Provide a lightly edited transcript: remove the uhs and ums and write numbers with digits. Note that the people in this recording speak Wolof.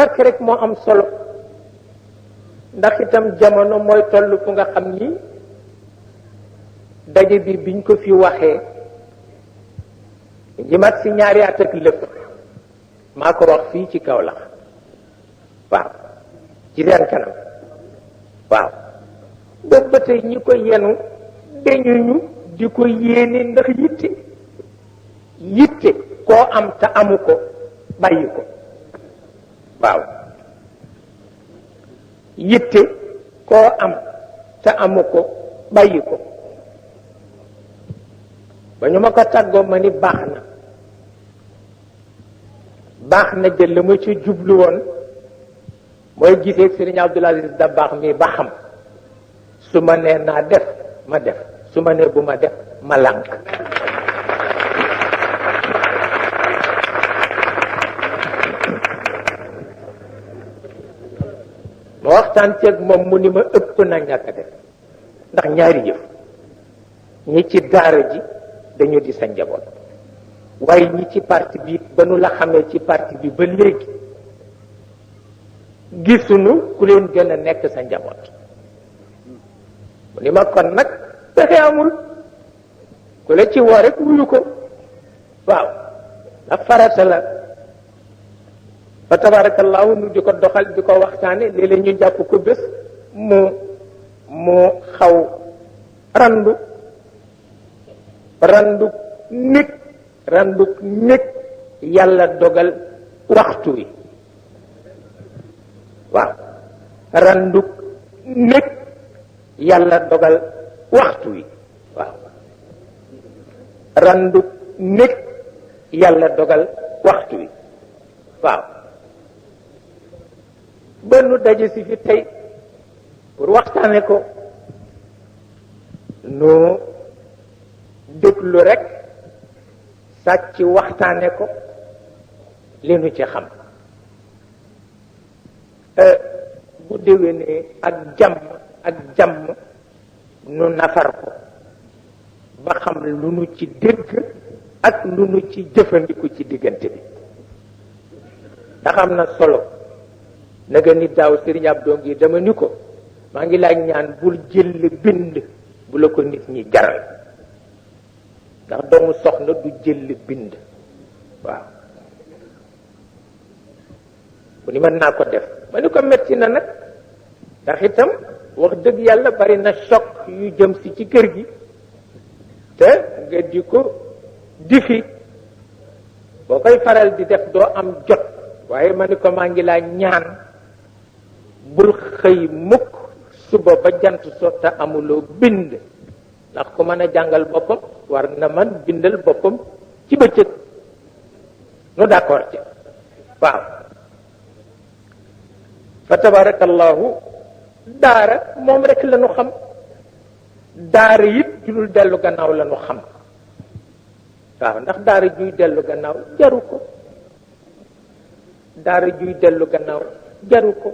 barke rek moo am solo ndax itam jamono mooy toll fu nga xam ni daje bi biñ ko fi waxee ngi mat si ñaari at ak lépp maa ko wax fii ci Kaolack waaw ci seen kanam waaw boobu ba tey ñi ko yenu dañuñu di ko yéene ndax yitte koo am te amu ko bàyyi ko waaw yitte koo am te amu ko bàyyi ko ba ñu ma ko tàggoo ma ni baax na jël la ma ci jublu woon mooy gisee Sëriñ Abdul Aziz Dabakh mi ba xam su ma nee naa def ma def su ma nee bu ma def ma lànk ma waxtaan ceeg moom mu ni ma ëpp na ñàkk a def ndax ñaari yëf ñi ci daara ji dañu di sa njaboot waaye ñi ci parti bi ba nu la xamee ci parti bi ba léegi gisuñu ku leen gën a nekk sa njaboot mu ni ma kon nag pexe amul ku la ci woo rek wuyu ko waaw ndax farata la fa tabarakallahu nu di ko doxal di ko waxtaane léeg-léeg ñu jàpp ko bés mu xaw randu nekk yàlla dogal waxtu wi waaw randuk nekk yàlla dogal waxtu wi waaw randuk nekk yàlla dogal waxtu wi waaw ba nu daje si fi tey pour waxtaane ko nu déglu rek sàcc waxtaane ko li nu ci xam bu déwénee ak jàmm nu nafar ko ba xam lu nu ci dégg ak lu nu ci jëfandiku ci diggante bi ndax am na solo naga nit daaw Sëriñ Abdou ngi dama ni ko maa ngi laaj ñaan bul jël bind bu la ko nit ñi jaral ndax doomu soxna du jël bind waaw bu ni mën naa ko def ma ni ko metti na nag ndax itam wax dëgg yàlla bari na choc yu jëm si ci kër gi te nga di ko difi boo koy faral di def doo am jot waaye ma ni ko maa ngi laa ñaan bul xëy mukk suba ba jant sotta amuloo bind ndax ku mën a jàngal boppam war na man bindal boppam ci bëccëg nu d'accord ci waaw fa tabarakallahu daara moom rek la nu xam daara it julul dellu gannaaw la nu xam waaw ndax daara juy dellu gannaaw jaru ko daara juy dellu gannaaw jaru ko